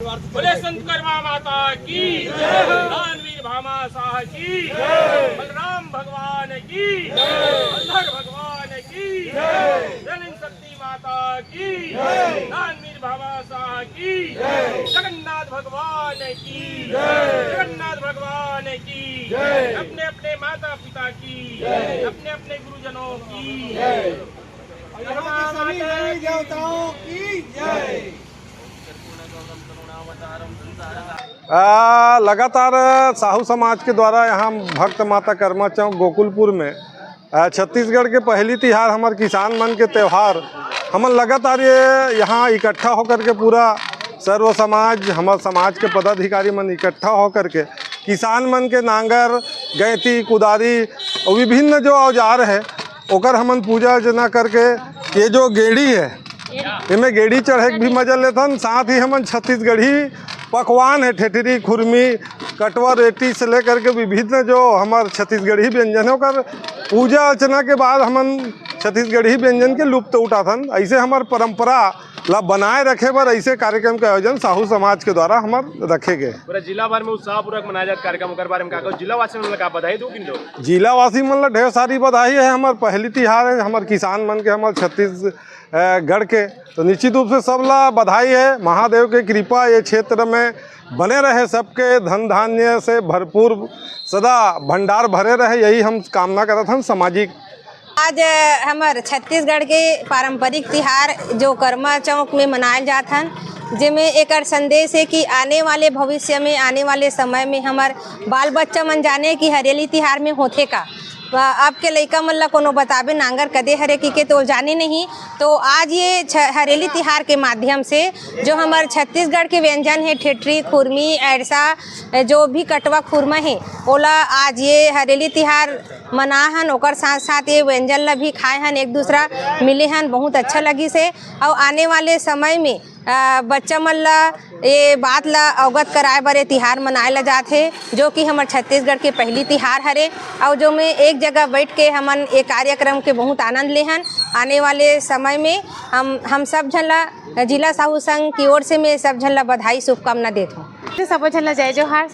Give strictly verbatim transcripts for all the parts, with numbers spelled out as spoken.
बोले संत कर्मा माता की, दानवीर भामा शाह की, बलराम भगवान की, बलधर भगवान की, जलिन शक्ति माता की, दानवीर भामा शाह की, जगन्नाथ भगवान की, जगन्नाथ भगवान की, अपने अपने माता पिता की, अपने अपने गुरुजनों की, और यहाँ के सभी देवी देवताओं की जय। आ, लगातार साहू समाज के द्वारा यहाँ भक्त माता कर्मा चौक गोकुलपुर में, आ, छत्तीसगढ़ के पहली तिहार हमर किसान मन के त्यौहार, हमन लगातार ये यहाँ इकट्ठा होकर के पूरा सर्व समाज, हमर समाज के पदाधिकारी मन इकट्ठा होकर के किसान मन के नांगर, गैंती, कुदारी और विभिन्न जो औजार है, ओकर हमन पूजा अर्चना करके ये जो गेड़ी है, एमे गेड़ी चढ़े के भी मजा लेथन, साथ ही हमन छत्तीसगढ़ी पकवान है, ठेठरी, खुरमी, कटवा, रेटी से लेकर के विभिन्न जो हमर छत्तीसगढ़ी व्यंजन है, ओकर पूजा अर्चना के बाद हमन छत्तीसगढ़ी व्यंजन के लुप्त उठाथन। ऐसे हमर परंपरा ला बनाए रखे बर ऐसे कार्यक्रम के आयोजन साहू समाज के द्वारा हमर रखे गए। पूरा जिला भर में उत्साहपूर्वक मनाया जात कार्यक्रम, ओकर बारे में का कहो? जिला वासी मन ला का बधाई दो किन दो? जिला वासी मन ला ढेर सारी बधाई है। हमर पहली तिहार है, हमर किसान मन के, हमर छत्तीसगढ़ के, तो निश्चित रूप से सब ला बधाई है। महादेव के कृपा ये क्षेत्र में बने रहे, सबके धन धान्य से भरपूर सदा भंडार भरे रहे, यही हम कामना करत हन। सामाजिक आज हमर छत्तीसगढ़ के पारंपरिक तिहार जो कर्मा चौक में मनायल जात हन, जेमे एकर संदेश है कि आने वाले भविष्य में, आने वाले समय में हमर बाल बच्चा मन जाने कि हरेली तिहार में होथे का। अ, अब के लइका मन ला कोनो बताबे नांगर कदे हरे कि के तो जाने नहीं। तो आज ये छ-, हरेली तिहार के माध्यम से जो हमर छत्तीसगढ़ के व्यंजन है, ठेठरी, खुरमी, एरसा, जो भी कटवा खुरमा है, ओला आज ये हरेली तिहार मना हन, ओकर साथ साथ ये व्यंजन ला भी खाए हन, एक दूसरा मिले हन, बहुत अच्छा लगिस हे। अउ आने वाले समय में, अ, बच्चा मन ला ये बात ला अवगत कराए बर ये तिहार मनाए ला जात हे, जो कि हमर छत्तीसगढ़ के पहली तिहार हरे, अउ जो में एक जगह बैठ के हमन ये कार्यक्रम के बहुत आनंद ले हन। आने वाले समय में हम, हम सब झन ला जिला साहू संघ की ओर से मैं सब झन ला बधाई, शुभकामना देत हूँ। सबो झन ला जय जोहार।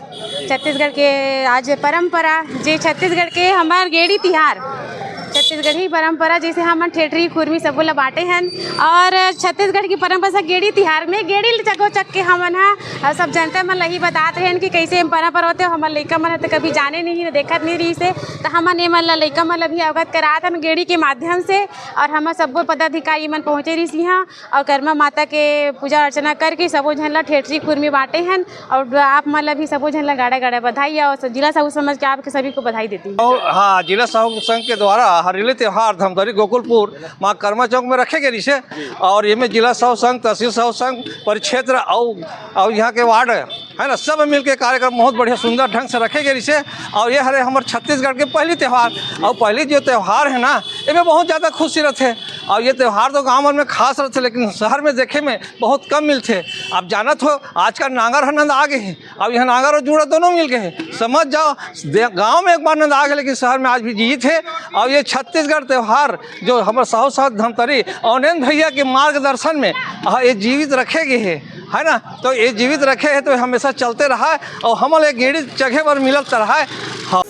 छत्तीसगढ़ के आज परंपरा, जे छत्तीसगढ़ के हमार गेड़ी तिहार, छत्तीसगढ़ी परंपरा, जैसे हमन ठेठरी, खुरमी सबो ला बांटे हन। और छत्तीसगढ़ की परंपरा से गेड़ी तिहार में गेड़ी ल चको चक के हमन ह, अ, सब जनता मन ला ही बतात रहेन कि कैसे परंपरा होथे। हमर लइका मन ह तो कभी जाने नहीं, न देखत नहीं रहिस हे, तो हमन ए मन ला, लइका मन ला भी अवगत करात हन गेड़ी के माध्यम से। और हमर सबो पदाधिकारी मन पहुंचे रहिस इहाँ, और कर्मा माता के पूजा अर्चना करके सबो झन ला ठेठरी खुरमी बांटे हन। और आप मन ला भी सबो झन ला गाड़ा गाड़ा बधाई, और जिला साहू समाज के आपके सभी को बधाई देती हूँ। और हाँ, जिला साहू संघ के द्वारा हरेली त्योहार धमतरी गोकुलपुर माँ कर्मा चौक में रखे गए रिसे। और ये में जिला साहू संघ, तहसील साहू संघ, परिक्षेत्र और, और यहाँ के वार्ड है ना, सब मिलके कार्यक्रम बहुत बढ़िया सुंदर ढंग से रखे गए रिसे। और ये हरे हमर छत्तीसगढ़ के पहली त्योहार, और पहली जो त्योहार है ना, एमे बहुत ज़्यादा खुशी रहते। और ये त्योहार तो गाँव मन में खास रहते, लेकिन शहर में देखे में बहुत कम मिलते। आप जानत हो, आजकल नांगर ह नंद आ गए हैं, अब यहाँ नांगर और जूड़ा दोनों मिल गए हैं। समझ जाओ, दे-, गाँव में एक बार नंद आ गए, लेकिन शहर में आज भी जीवित है। और ये छत्तीसगढ़ त्योहार जो हमर साहू साथ धमतरी और नंद भैया के मार्गदर्शन में, हाँ, ये जीवित रखे गए हैं, है ना। तो ये जीवित रखे हैं तो हमेशा चलते रहा है और हमन ला ये गेड़ी चघे बर मिलत रहा है। हाँ।